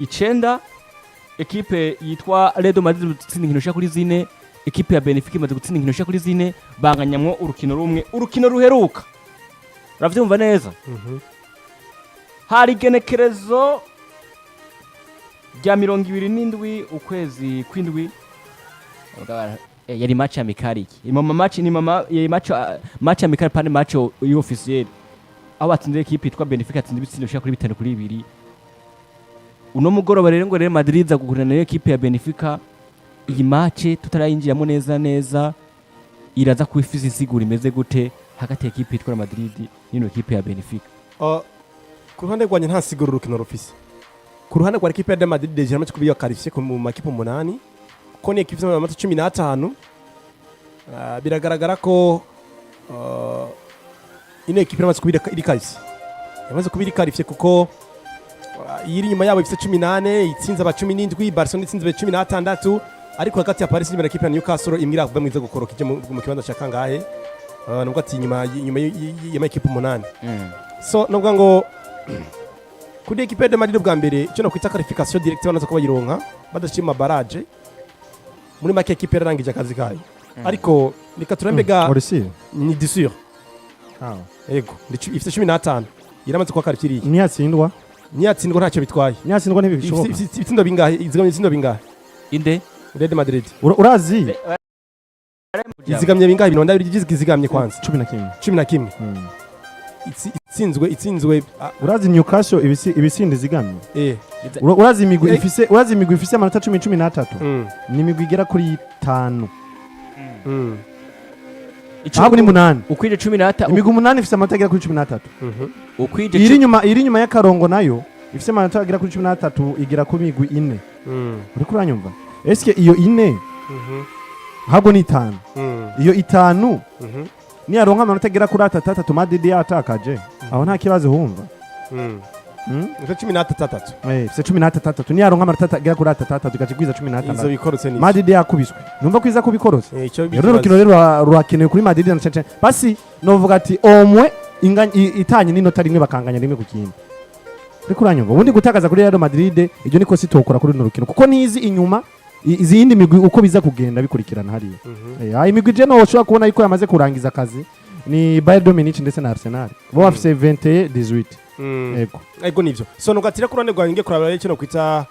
9, ekipe yitwa Real Madrid imaze gutsinda inkino zishika kuri 4, ekipe ya Benfica imaze gutsinda inkino zishika kuri 4, banganyamwo urukino rumwe. Urukino ruheruka, uravyumva neza, hari igenekerezo rya 27 ukwezi kw'indwi. Yari match amicale. Iki ni mama match, ni mama yari match, match amicale, pas match officiel, aho batsinze ekipe yitwa Benfica, yatsinze ibitsindo bishika kuri 5-2. Uno mugoroba rero ngo Real Madrid iza guhura na ekipe ya Benfica. Iyi match tutarayinjiramo neza neza, iraza kuba ifise insiguro imeze gute hagati ya ekipe yitwa Real Madrid n'ino ekipe ya Benfica? Ku ruhande rwanjye nta siguro urukino rufise. Ku ruhande rwa ekipe ya Real Madrid, déjà yamaze kuba qualifié mu makipe 8, ko ni ekipe ifite amanota 15. Biragaragara ko ino ekipe yamaze kuba iri qualifié, yamaze kuba iri qualifié, kuko iri inyuma yabo ifite 18, itsinze aba 17, Barcelona itsinze aba 16. Ariko hagati ya Paris Saint-Germain na ekipe ya Newcastle, imwe iravuga mwiza gukoroka ije mu kibanza cya kangahe? Nubwo ati inyuma y'amakipe 8. So nubwo ngo kuri ekipe de Madrid, bwa mbere icyo nakwita qualification directe banaza ko bayironka badashima barrage. Muri make ekipe yararangije akazi kayo, ariko reka turembega. Orisi. Ni sûr, yego, ifite 15, iramaze kuba qualifié. Niyatsindwa? Niyatsindwa ntacyo bitwaye. Niyatsindwa ntibishoboka. Ifite ibitsindo bingahe? Izigamye ibitsindo bingahe? Inde? Real Madrid. Urazi Izigamye bingahe? Ibintu ndabiri izigamye kwanza. 11. 11. Itsinzwe Urazi Newcastle ibisindo izigamye? Eh. Urazi imigwi Eh. ifise, urazi imigwi ifise amanota 10, 13? Ni imigwi igera kuri 5. Ahubwo ni 8. Ukwije 13. Imigwi 8 ifise amanota agera kuri 13. Ukwije Iri inyuma y'akarongo nayo ifise amanota agera kuri 13, igera ku migwi 4. Uriko uranyumva? Eske iyo 4, ahubwo ni 5, iyo 5 niyaronka amanota agera kuri 3 Madrid yatakaje, aho nta kibazo wumva? Mm? Ifite 13. Eh, ifise 16, niyaronka amanota agera kuri 3 igaca igwiza cumi Izo n'atandatu bikorotse ni Madrid yakubiswe, numva ko iza kubikorotse. Eh, icyo Rero urukino rero rurakenewe kuri Madrid, na cane cane basi novuga ati omwe itanye n'inota rimwe, bakanganya 1 ku kindi. Uriko uranyumva? Ubundi gutakaza kuri Real Madrid, ibyo niko sitokora kuri runo rukino, kuko nizi inyuma izindi migwi uko biza kugenda bikurikirana hariya. Imigwi je no ushobora kubona yuko yamaze kurangiza akazi ni Bayern de Munich ndetse na Arsenal, bo bafise 21 18. Yego. Ego, nivyo. So nugatira ku ruhande rwanjye, ngiye kuraba rero kino kwita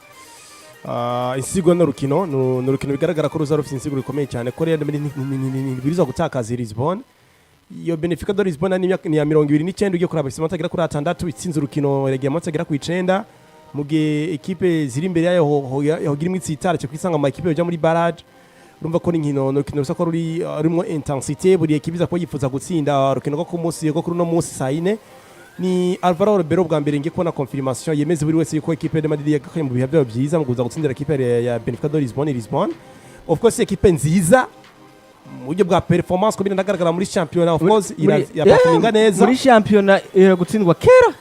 insigo no rukino, ni urukino bigaragara ko ruza rufite insigo rikomeye cyane, ko Real Madrid ntibwirizwa gutakaza i Lisbonne. Iyo Benfica de Lisbonne ni imyaka ni ya 29, ugiye kuraba ifite amanota agera kuri 6, itsinze urukino yagiye amanota agera ku 9, mu gihe ekipe ziri imbere yayo hogira imwe itsitara cyo kwisanga mu makipe yoja muri barrage. Urumva ko ni inkino, ni urukino rusa ko ruri rurimo intensité, buri ekipe iza kuba yifuza gutsinda. Urukino rwo ku munsi, rwo kuri uno munsi saa 4, ni Alvaro Arbeloa bwa mbere ngiye kubona confirmation yemeza buri wese yuko ekipe de Madrid yagakoye mu bihe byabo byiza mu kuza gutsindira ekipe ya Benfica de Lisbonne. Lisbonne, of course, ekipe nziza mu buryo bwa performance ko binagaragara muri championnat, of course iraperforminga neza. Muri shampiyona ihera gutsindwa kera.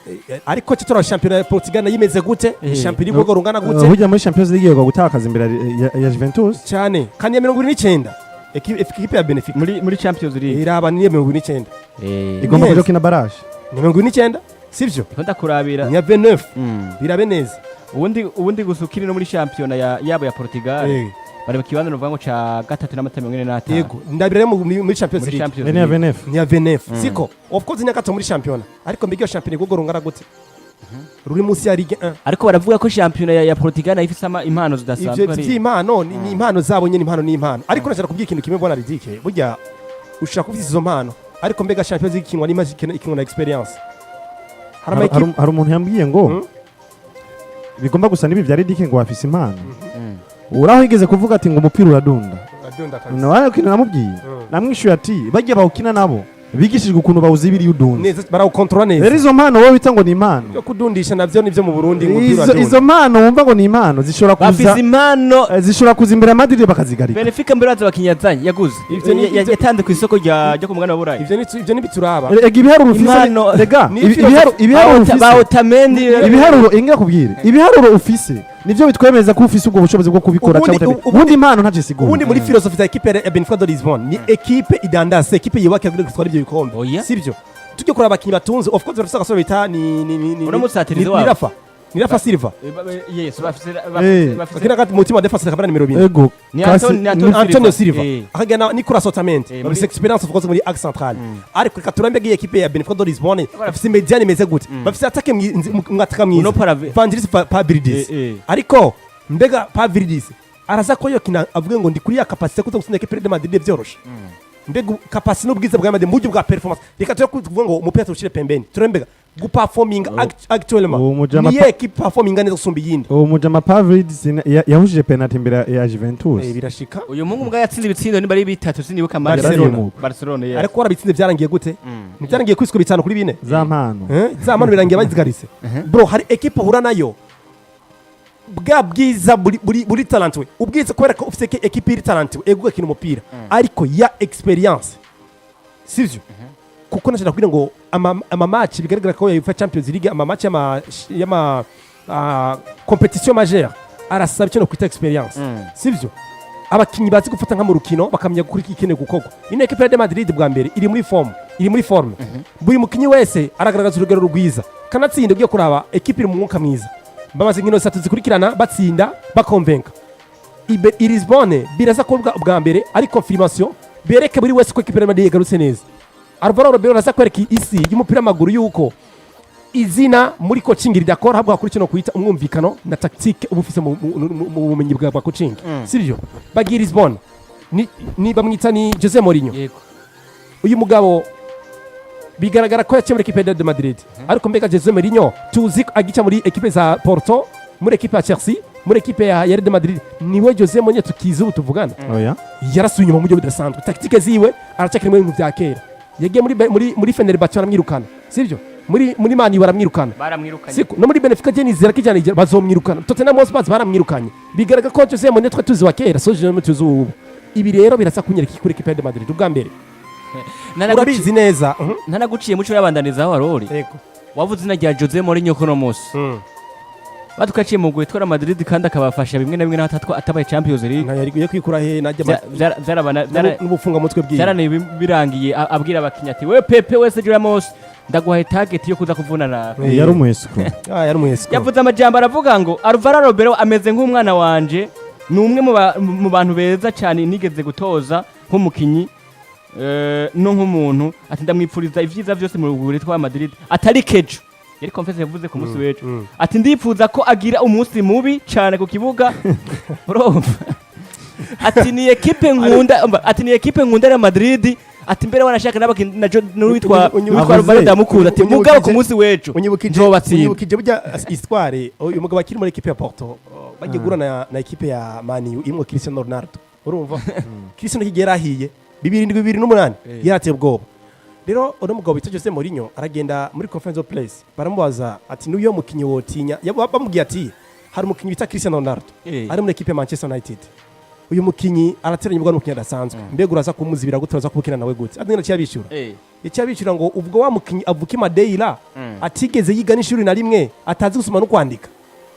Ariko cyo turaba championnat ya Portugal nayo imeze gute? Championnat y'urwego rungana gute? Burya muri Champions League yego gutakaza imbere ya Juventus. Cyane, kandi ya 29, ekipe ya Benfica. Muri Champions League. Iraba ni iya 29. Igomba Neza. kuja gukina barrage. Ni 29, sivyo? Ndiko ndakurabira. Ni ya 29. Birabe neza. Ubundi gusa ukiri no muri shampiyona yabo ya Portugal, bari mu kibanza nuvuga ngo ca gatatu n'amanota 45. Yego, ndabira muri Champions Muri League. Champions ni ya League. 29. Ni ya 29, siko? Of course ni ya gatatu muri shampiyona, ariko mbega iyo shampiyona igurwo rungana gute ruri munsi ya Ligue 1? Ariko baravuga ko shampiyona ya Portugal nayo ifise impano Ivyo zidasanzwe vy'impano ni impano zabo nyene, impano ni impano. Ariko nashaka kubwira ikintu kimwe, bwana Ridike: burya ushaka kuvuza izo mpano, ariko mbega Champions League ikinwa n'image, ikinwa na experience? Hari ama equipe Hari umuntu yambwiye ngo bigomba gusa n'ibi bya Ridike, ngo bafise impano. Uraho yigeze kuvuga ati ngo umupira uradunda. Uradunda kabisa. Nawe kintu namubwiye, namwishuye ati bajya bawukina nabo bigishijwe ukuntu bawuzibira iyo udunze. Neza, barawukontrola neza. Rero izo mpano wowe wita ngo ni impano, Byo kudundisha navyo nivyo mu Burundi, ngo umupira izo, uradunda. izo mpano wumva ngo ni impano zishobora kuza Bafise impano. Zishobora kuza imbere ya Madrid bakazigarika. Benfica mbere baza abakinyi yazanye, yaguze, Ivyo yatanze ku isoko ryo ku mugabane wa Burayi. Ivyo ni bituraba. Ega ibiharuro ufise Impano. rega Ni ibiharuro Ba ufise, Otamendi. ibiharuro inga kubwire, ibiharuro ufise nivyo bitwemeza ko ufise ubwo bushobozi bwo kubikora cyangwa ubundi impano ntacyo isigura. Ubundi muri philosophie za equipe ya Benfica de Lisbonne, ni equipe idandase, equipe yubaka kugira ngo itware ivyo bikombe. Oya. Sivyo? Tujye kuraba abakinyi batunze, of course barafise agasore bita ni Uno musatirizi ni wabo. Rafa. Ni Rafa Silva. Yes, bafise bafise Bakina gati mu mutima défense akaba nimero 4. Ego. Ni Kasi- ni Antonio Antonio Silva. Akagana Nicolas Otamendi. Bafise expérience of course muri axe central, ariko reka turambe ngiyi equipe ya Benfica de Lisbonne bafise médiane imeze gute, bafise attaque mwataka mwiza Uno Vangelis Pavlidis. Ariko mbega Pavlidis araza ko yokina avuge ngo ndi kuri ya capacité kuza gutsinda equipe de Madrid vyoroshe? Mbega capacité n'ubwiza bwa Madrid mu buryo bwa performance, reka tujye kuvuga ngo umupira tuwushyire pembeni, turembega guperforminga actuellement Uwo mujama ni equipe performinga neza gusumba iyindi. Uwo mujama Pavlidis yahushije penalty imbere ya Juventus. Birashika. Uyu muhungu mbwa yatsinze ibitsindo niba ari bitatu, sinibuka. Barcelona. Barcelona, yes. Ariko warabitsinze byarangiye gute? Ntibyarangiye kwiswe 5-4? Za mpano. Eh, za mano birangiye bazigaritse. Bro, hari equipe uhura nayo bwa bwiza buri talentueux, ubwiza kubera ko ufite equipe iri talentueux, ego ugakina umupira, ariko ya expérience, sivyo? Kuko nashaka kugira ngo ama match bigaragara ko ya UEFA Champions League, ama match y'ama compétition majeure arasaba icyo no kwita expérience, sivyo? Abakinyi bazi gufata nka mu rukino bakamenya gukora ikeneye gukorwa. Ino equipe ya Real Madrid bwa mbere iri muri forme, iri muri forme. Buri mukinyi wese aragaragaza urugero rwiza kanatsinda. Ugiye kuraba equipe iri mu mwuka mwiza, bamaze inkino zitatu zikurikirana batsinda bakonvenka. I Lisbonne biraza kuba bwa mbere ari confirmation, bereke buri wese ko equipe ya Real Madrid yagarutse neza. Alvaro Arbeloa araza kwereka isi y'umupira w'amaguru yuko izina muri coaching ridakora, ahubwo hakora icyo no kwita umwumvikano na tactique uba ufise mu bumenyi bwa coaching, sibyo? Bagiye Lisbonne, ni bamwita ni Jose Mourinho. Uyu mugabo bigaragara ko yaciye muri equipe ya Real de Madrid, ariko mbega Jose Mourinho tuzi ko agica muri equipe za Porto, muri equipe ya Chelsea, muri equipe ya Real de Madrid, niwe Jose Mourinho tukizi ubu tuvugana? Oya. Yarasuye inyuma mu buryo budasanzwe. Tactique ziwe aracyakiri mu bintu bya kera. Yagiye muri Fenerbahce baramwirukana, sibyo? Muri Man U baramwirukana. Baramwirukanye. Siko no muri Benfica je nizera ko ijana bazomwirukana. Tottenham Hotspur baramwirukanye. Bigaragara ko Jose Mourinho twe tuzi wa kera so Jose tuzi ubu. Ibi rero birasa kunyereka kuri equipe ya Real Madrid ubwa mbere. Urabizi neza. Ntanaguciye muco, urabandaniza aho warori. Yego. Wavuze izina rya Jose Mourinho kuno munsi badukaciye mu gwitwara Madrid kandi akabafasha bimwe na bimwe n'aho atabaye Champions League. Nta yari kwikura he najya n'ubufunga mutwe bwiwe. Byaranaye birangiye abwira abakinnyi ati: "We Pepe, we Sergio Ramos, ndaguhaye target yo kuza kuvuna nawe." Yari umwesiko. Ah, yari umwesiko. Yavuze amajambo aravuga ngo Alvaro Arbeloa ameze nk'umwana wanje, ni umwe mu bantu beza cyane nigeze gutoza nk'umukinyi no nk'umuntu, ati ndamwipfuriza ivyiza vyose mu ruguri twa Madrid, atari kejo yari confesse yavuze ku munsi w'ejo, ati ndipfuza ko agira umunsi mubi cyane ku kibuga. Urumva, ati ni ekipe nkunda, umva, ati ni ekipe nkunda ya Madrid, ati mbere wanashaka n'abakinyi na n'uwitwa n'uwitwa Alvaro ndamukunda, ati mugabo ku munsi w'ejo Unyibukije nzobatsinda. Unyibukije burya histoire uyu mugabo akiri muri equipe ya Porto, bagiye guhura na equipe ya Man U imwe Cristiano Ronaldo. Urumva Cristiano kigiye yarahiye 2007 2008, yarateye ubwoba. Rero uno mugabo bita Jose Mourinho aragenda muri conference of press, baramubaza ati n'uyo mukinyi wotinya? Bamubwiye ati hari umukinyi bita Cristiano Ronaldo ari muri equipe ya Manchester United, uyu mukinyi arateranya ubwo n'umukinyi adasanzwe, mbega uraza kumuzibira gute, uraza kubukina nawe gute? Ati ngena cyabishyura icyabishyura ngo ubwo wa mukinyi avuka i Madeira, atigeze yiga n'ishuri na rimwe, atazi gusoma no kwandika,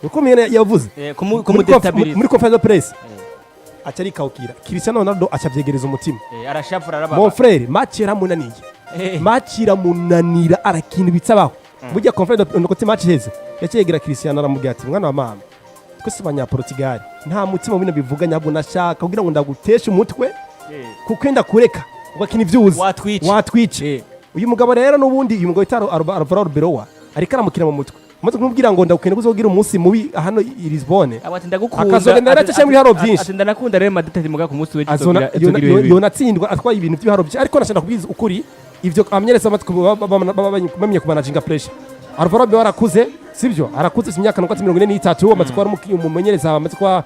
uko mwene yavuze Kumudestabiliza. Muri conference de presse aca arikawukira Cristiano Ronaldo aca avyegereza umutima. Arashavura, arababa. Mon frère, match yaramunaniye. Match iramunanira, arakina ibitsabaho. Burya conference de nuko match iheze yaciye yegera Cristiano aramubwira ati: "Mwana wa mama, twese abanyaportugal nta mutima bino bivuga, nyabwo nashaka kugira ngo ndaguteshe umutwe, kuko ndakureka ugakina ivyuzi Watwica. watwica." Uyu mugabo rero n'ubundi, uyu mugabo wita Alvaro Arbeloa ariko aramukina mu mutwe, umaze kumubwira ngo ndagukina kuzogira umunsi mubi hano i Lisbonne. Abo ati ndagukunda. Akazogenda yaracece mu biharo byinshi. Ati ndanakunda Real Madrid, ati mugabo ku munsi w'ejo Azona izogira ibihe bibi. yonatsindwa atwaye ibintu by'ibiharo byinshi. Ariko nashaka kubwiza ukuri ivyo amenyereza amatwi bamenye kumanaginga pressure. Alvaro Arbeloa arakuze, sibyo? Arakuze, si imyaka nuko 43, amaze kuba ari umumenyereza, amaze kuba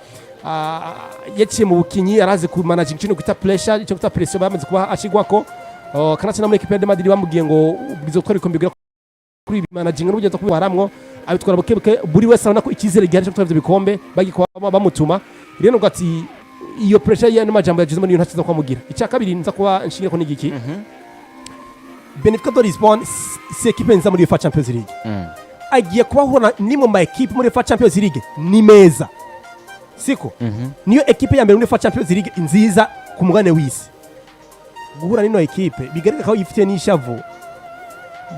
yaciye mu bukinyi, arazi kumanaginga ikintu kwita pressure, icyo kwita pressure bamaze kuba ashigwako. Kanatsinda muri equipe ya Real Madrid, bamubwiye ngo ubwizo gutwara ibikombe bigera kuri ibi, managing n'uburyo aza kubitwaramwo, abitwara buke buke. Buri wese arabona ko icyizere gihari cyo gutwara ivyo bikombe bagikuba bamutuma. Rero nubwo ati iyo pressure ya n'amajambo yagizemo niyo ntakiza kwamugira. Icya kabiri nza kuba nshingira ko n'igiki, Benfica de Lisbonne si equipe nziza muri UEFA Champions League. Agiye kubahura nimwe mu ma equipe muri UEFA Champions League ni meza, siko? Niyo equipe ya mbere muri UEFA Champions League nziza ku mugabane w'isi. Guhura n'ino equipe bigaragara ko yifitiye n'ishavu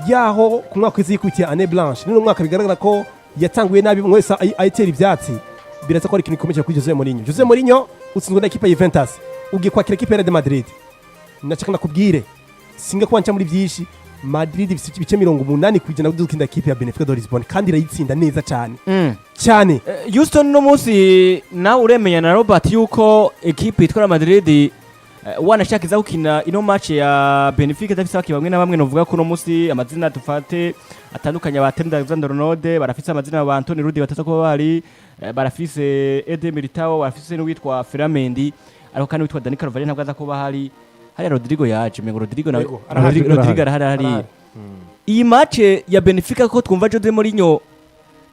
yaho ku mwaka w'isi yikubitiye année blanche, n'uno mwaka bigaragara ko Yatanguye nabi, mwese ayitera ivyatsi. Biraza ko ari ikintu gikomeye kuri Jose Mourinho. Jose Mourinho, utsinzwe na ekipe ya Juventus, ugiye kwakira ekipe ya Real Madrid. Nashaka nakubwire, singa kuba nca muri byinshi, Madrid ifite ibice 80% byo gutsinda ekipe ya Benfica de Lisbonne, kandi irayitsinda neza cyane cyane. Houston, no munsi nawe uremenya na Robert yuko ekipe yitwa Real Madrid wanashaka iza gukina ino match ya Benfica idafise abakinnyi bamwe na bamwe. Novuga ko uno munsi amazina dufate atandukanye, ba Trent Alexander-Arnold barafise, amazina ba Antonio Rudiger bataza kuba bari, barafise Eder Militao, barafise n'uwitwa Ferland Mendy, ariko kandi witwa Dani Carvajal ntabwo aza kuba hari. Hariya Rodrigo yaje, mengo Rodrigo nawe. Yego, arahari. Rodrigo arahari hariya. Arahari. Iyi match ya Benfica, ko twumva Jose Mourinho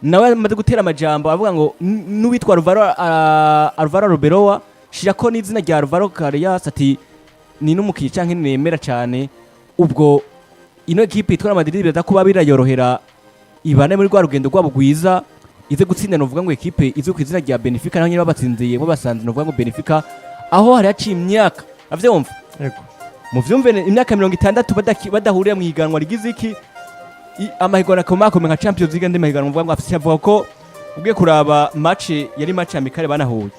nawe amaze gutera amajambo avuga ngo n'uwitwa Alvaro Arbeloa, shirako n'izina rya Alvaro Carreras, ati ni n'umukinnyi canke nemera cyane. Ubwo ino ekipe yitwa Real Madrid biraza kuba birayorohera ibane muri rwa rugendo rwabo rwiza, ize gutsinda novuga ngo ekipe izwi ku izina rya Benfica, naho nyine babatsindiye, babasanze novuga ngo Benfica aho hari haciye imyaka, avyumva? Yego. Muvyumve, imyaka 60 badahurira mu higanwa rigize iki amahiganwa akomakomeye nka Champions League, andi mahiganwa mvuga ngo afise. Avuga ko ugiye kuraba match yari match amicale banahuye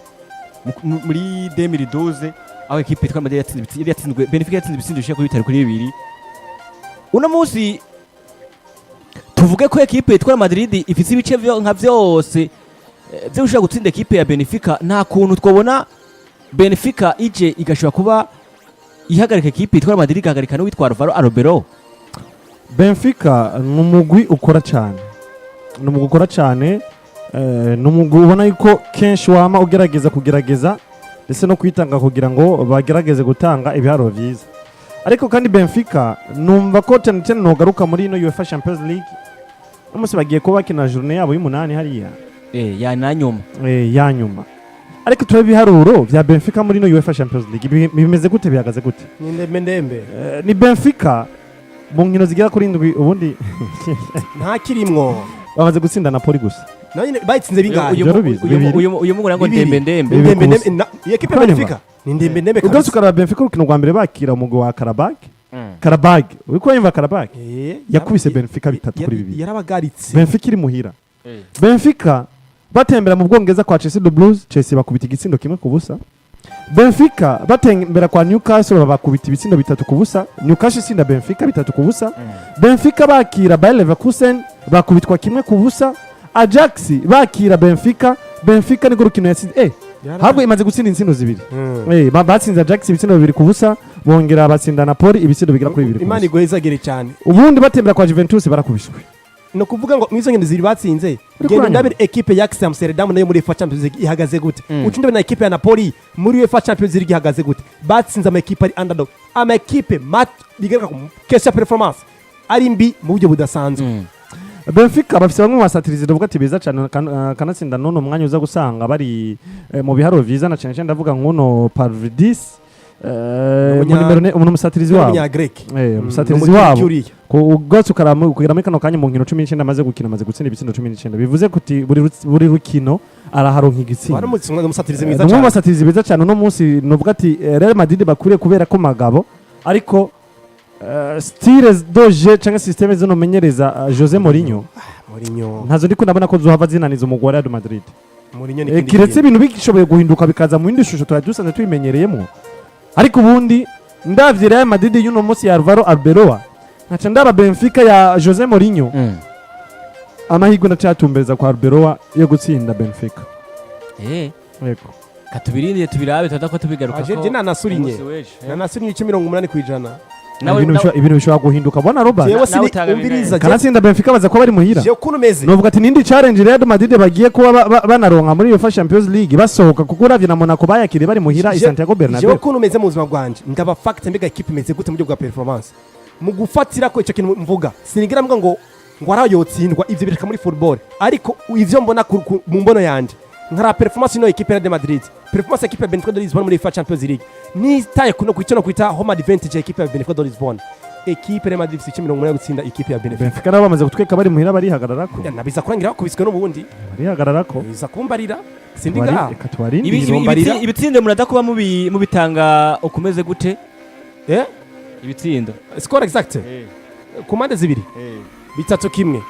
muri 2012, aho ekipe yitwa Madrid yatsinze yari yatsinzwe, Benfica yatsinze ibitsindo bishika kuri 5-2. Uno munsi tuvuge ko ekipe yitwa Madrid ifise ibice nka vyose vyo gushobora gutsinda ekipe ya Benfica. Nta kuntu twobona Benfica ije igashobora kuba ihagarika ekipe yitwa Madrid, igahagarika n'uwitwa Alvaro Arbeloa. Benfica ni umugwi ukora cyane, ni umugwi ukora cyane, ni umugwi ubona yuko kenshi wama ugerageza kugerageza ndetse no kwitanga kugira ngo bagerageze gutanga ibiharuro byiza. Ariko kandi Benfica numva ko cyane cyane nogaruka muri ino UEFA Champions League, umunsi bagiye kuba bakina journée yabo y'umunani hariya. Ya nanyuma. Ya nyuma. Ariko turebe ibiharuro bya Benfica muri ino UEFA Champions League, bimeze gute, bihagaze gute? Ni ndembe ndembe. Ni Benfica mu nkino zigera kuri indwi ubundi nta kirimwo. Bamaze gutsinda Napoli gusa. Nayo nyine bayitsinze bingahe? Ivyo rubizi, bibiri. Uyu mungu nango Bibiri. ndembe ndembe. Bibiri Ndembe ku busa. ndembe iyo ekipe ya Uranyumva? Benfica ni ndembe ndembe Ugarutse kabisa. ukaraba Benfica, urukino rwa mbere bakira umugwi wa Qarabag. Qarabag, uriko uranyumva? Qarabag yakubise Benfica 3-2. Yarabagaritse. Benfica iri muhira. Benfica batembera mu Bwongereza kwa Chelsea, the Blues, Chelsea bakubita igitsindo 1-0. Benfica batembera kwa Newcastle, babakubita ibitsindo 3-0. Newcastle itsinda Benfica 3-0. Benfica bakira Bayer Leverkusen, bakubitwa 1-0. Ajax bakira Benfica, Benfica niko rukino yatsinze, habwo imaze gutsinda intsindo zibiri. Batsinze Ajax ibitsindo 2-0, bongera batsinda Napoli ibitsindo bigera kuri bibiri ku Imana busa. iguhezagire cyane. Ubundi batembera kwa Juventus, barakubiswe. Ni ukuvuga ngo mwizo ngendo zibiri batsinze, Uri genda kuranyuma? ndabire ekipe ya Ajax Amsterdam nayo muri UEFA Champions League ihagaze gute, uca ndabona ekipe ya Napoli muri UEFA Champions League ihagaze gute. Batsinze ama ekipe ari underdog, ama ekipe mat bigaragara ko kesha performance ari mbi mu buryo budasanzwe. Benfica bafise bamwe mu basatirizi ndavuga ati beza cyane, kanatsinda n'uno mwanya uza gusanga bari mu biharuro vyiza, na cyane cyane ndavuga nk'uno Pavlidis, nimero umuntu umusatirizi wabo. Umunya-Grec. Umusatirizi wabo ubwose ukugera muri kano kanya, mu nkino 19 amaze gukina, amaze gutsinda ibitsindo 19, bivuze kuti buri rukino araharonka igitsindo. Baramutse umusatirizi Ni mwiza umwe mu cyane. basatirizi beza cyane uno munsi. Nuvuga ati Real Madrid bakwiriye kubera ko magabo, ariko style de jeu cyangwa système zinomenyereza Jose Mourinho, Mourinho. ntazo ndiko ndabona ko zohava zinaniza umugwi wa Real Madrid. Mourinho ni ikindi Kiretse kintu. ibintu bishoboye guhinduka bikaza mu yindi shusho twari dusanzwe tubimenyereyemo. Ariko ubundi ndavye Real Madrid y'uno munsi ya Alvaro Arbeloa, nkaca ndaba Benfica ya Jose Mourinho, amahirwe ndacayatumbereza kwa Arbeloa yo gutsinda Benfica. Yego. Katubirindire tubirabe, tuza ko tubigaruka. Aje je nanasurinye nanasurinye ibice 80%. Nawe Ibintu bishobora guhinduka, bona Robert. Jewe Nawe sini utanga. umviriza. Kanatsinda Benfica baza kuba bari muhira. Jewe ukuntu meze. Novuga ati nindi challenge Real Madrid bagiye kuba banaronka muri UEFA Champions League basohoka, kuko uravye na Monaco bayakiriye bari muhira i Santiago Jewe Bernabeu. ukuntu meze mu buzima bwanje, ndaba fact, mbega ekipe imeze gute mu buryo bwa performance. Mu gufatira ko icyo kintu mvuga, sinigira mvuga ngo arayotsindwa, ivyo bireka muri football. Ariko ivyo mbona mu mbono yanje nkara performance ino ekipe ya Real Madrid, performance ekipe ya Benfica de Lisbonne muri UEFA Champions League, nitaye kuno ku icyo no kwita home advantage ya ekipe ya Benfica de Lisbonne, ekipe ya Real Madrid ifite 80 gutsinda ekipe ya Benfica. Benfica nabo bamaze kutweka bari muhira, barihagararako. Nabiza kurangira bakubiswe n'ubundi. Barihagararako. Biza kumbarira sindi ngaha. Reka tubarindire. Irombarira. Ibitsindo murada kuba mubitanga ukomeze gute? Eh. Ibitsindo. Score exact ku mpande zibiri, 3-1.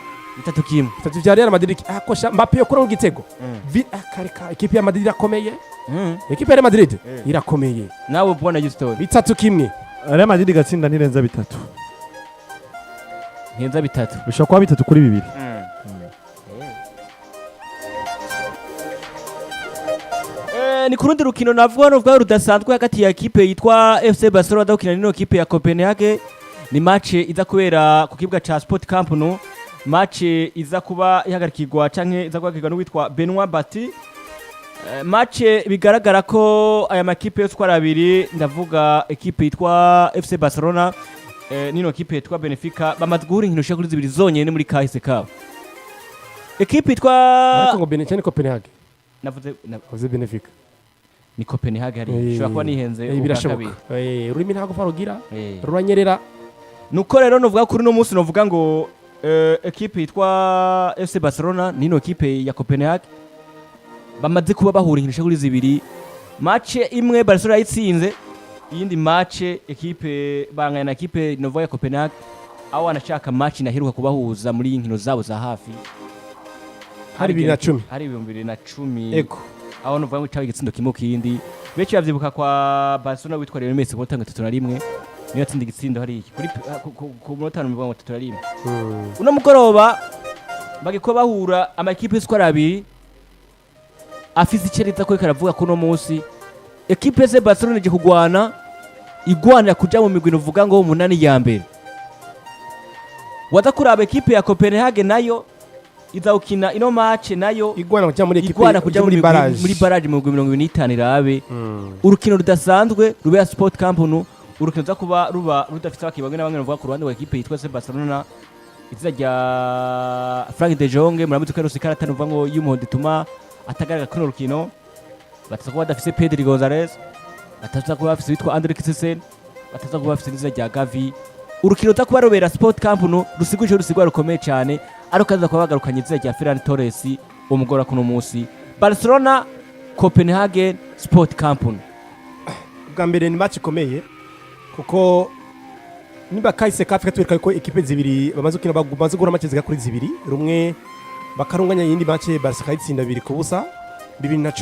3-1. 3 vya Real Madrid. Akosha Mbappe yokora igitego. Akareka ekipe ya Madrid irakomeye. Ekipe ya Real Madrid irakomeye. Nawe bwana Houston. 3-1. Real Madrid igatsinda ntirenza 3. Ntirenza 3. Bishobora kuba 3-2. Ni ku rundi rukino navuga novuga rudasanzwe hagati ya ekipe yitwa FC Barcelona badakina n'ino kipe ya Copenhagen. Ni match iza kubera ku kibuga ca Sport Camp Nou, match iza kuba ihagarikirwa canke iza guhagarikirwa n'uwitwa Benoit Bati. Match bigaragara ko aya makipe yose uko ari abiri, ndavuga ekipe yitwa FC Barcelona n'ino kipe yitwa Benfica, bamaze guhura inkino zishika kuri zibiri zonyene muri kahise kabo. Ekipe yitwa Ariko ngo Benfica ni Copenhagen. Navuze Uvuze Benfica. Ni Copenhagen hariya. Ishobora kuba nihenze ubwa Birashoboka. kabiri. Ururimi ntabwo farugira ruranyerera. Nuko rero novuga kuri uno munsi, novuga ngo ekipe yitwa FC Barcelona n'ino ekipe ya Copenhagen bamaze kuba bahura inkino kuri zibiri. Match imwe Barcelona yayitsinze, iyindi match ekipe banganya na ekipe novuga ya Copenhagen, aho wanashaka match inaheruka kubahuza muri iyi nkino zabo za hafi Hari 2010. Hari 2010. Ego. Aho nuvuga ngo cyabaye igitsindo kimwe kindi, benshi bavyibuka kwa Barcelona witwa Lionel Messi ku minota 31 niyo yatsinda igitsindo hariya kuri ku minota 31. Uno mugoroba bagiko bahura amakipe yose uko ari abiri afise icereza ko karavuga ko uno munsi ekipe FC Barcelona ije kugwana, igwanira kuja mu migwi nuvuga ngo umunani ya mbere. Waza kuraba ekipe ya Copenhagen nayo iza gukina ino match nayo Igwana kuja muri ekipe igwana kuja muri muri barrage. Muri barrage mu migwi 25 irabe urukino rudasanzwe rubera Sport Camp Nou, urukino ruza kuba ruba rudafite abakinnyi bamwe na bamwe bavuga ku ruhande rwa ekipe yitwa FC Barcelona. Izina rya Frank de Jong muramuzi ko yarose ikarata nuvuga ngo y'umuhondo ituma atagaragara kuri runo rukino. Bataza kuba badafise Pedri Gonzalez, bataza kuba bafise witwa Andre Christensen, bataza kuba bafise n'izina rya Gavi. Urukino ruza kuba rubera Sport Camp Nou rusiguje rusigwa rukomeye cyane, ariko kaza kuba bagarukanye izina rya Ferran Torres umugora kuno munsi. Barcelona Copenhagen, Sport Camp Nou. Bwa mbere ni match ikomeye kuko niba kahise ka Afrika twereka ko ekipe zibiri bamaze gukina, bamaze guhura match zigera kuri zibiri, rumwe bakarunganya, iyindi match Barca ikayitsinda 2-0 2010.